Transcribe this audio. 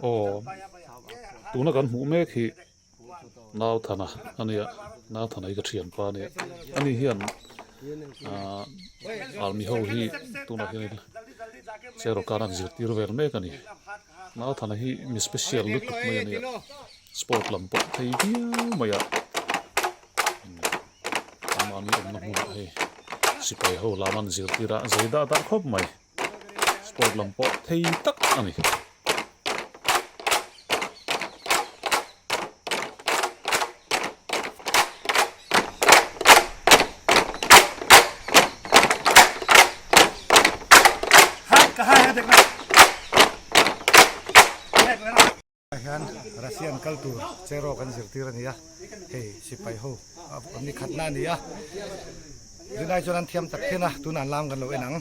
Aw tuna kan hmuh mek hi Nauthana a nia Nauthana hi ka thianpa a nia ani hian ahh army ho hi tunah hian Cherokan an zirtir vel mek a ni Nauthana hi mi special lutuk mai a nia sport lam pawh thei viau mai a amahni awmna hmunah hei sipai ho lam an zirtir a zei dah dah khawp mai. Sport lam pawh thei tak a ni. Hian Russian kal tur cheraw kan zirtir a ni a, hei sipai ho an ni khatna a ni a, rinai chuan an thiam tak phian a, tunah an lam kan lo en ang.